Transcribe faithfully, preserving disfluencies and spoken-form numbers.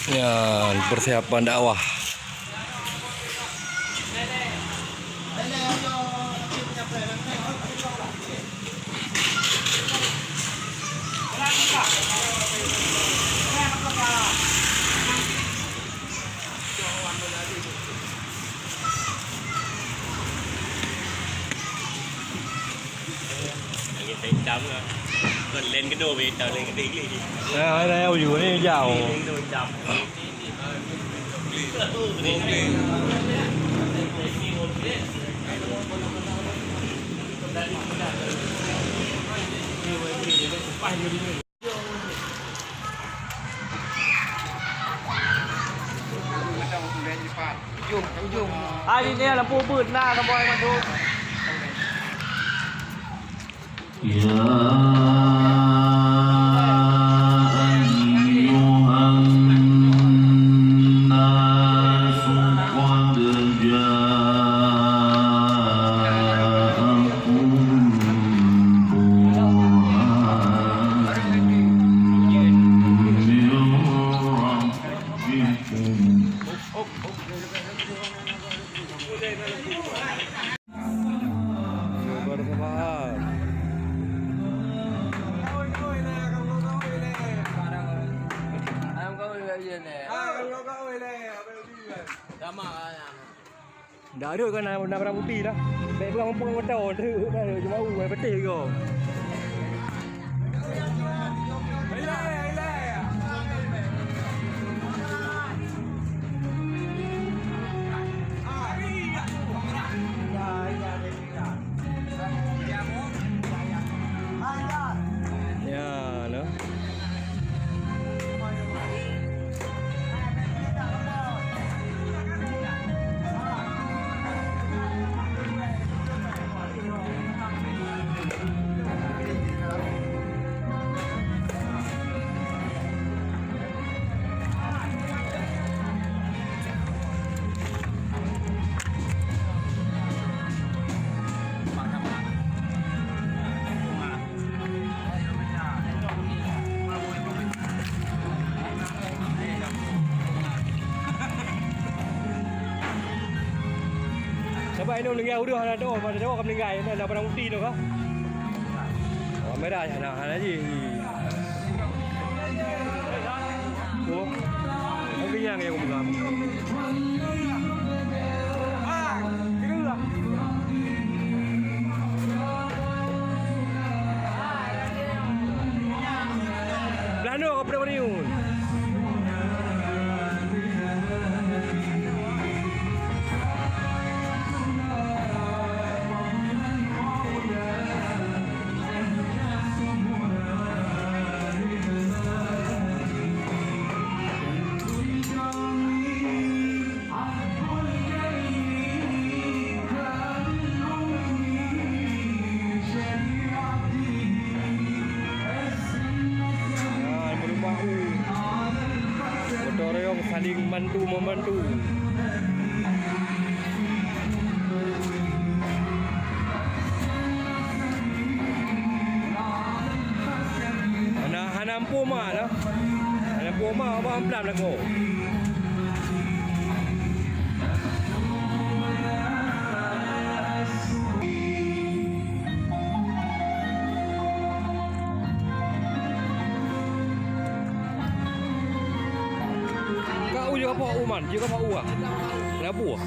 Nyan, persiapan dakwah. Lagi hitam lah. Kon lain kedua beda, lain kedua English. Nah, ada yang uju ni jauh. Lain kedua hitam. Ujong, ujong. Ah, ini lampu beuet na, lampu air masuk. يا أيها الناس قد جاءكم برهان من ربكم. Dah rhot kan na, na barang bukti dah. Bèk peugah muphom moto, rhot dah, cuma u, ai, peuteh keu. Ya, noh. Sabab inong meuninggai ureueng hana teu'oh, hana teu'oh ka meuninggai, na barang bukti tu ka. Awak merah hana, hana ji. Oh, lagi nyang yang buka. Belah noe ka peudeuh meriun. Ah, meurubah u. Gotong royong saling bantu membantu. Hana, hana ampoh ma dah. Hana ampoh ma, abang pelan lakoe. Ka u jeuet kapok u man, jeuet kapok u ah. Labu ah.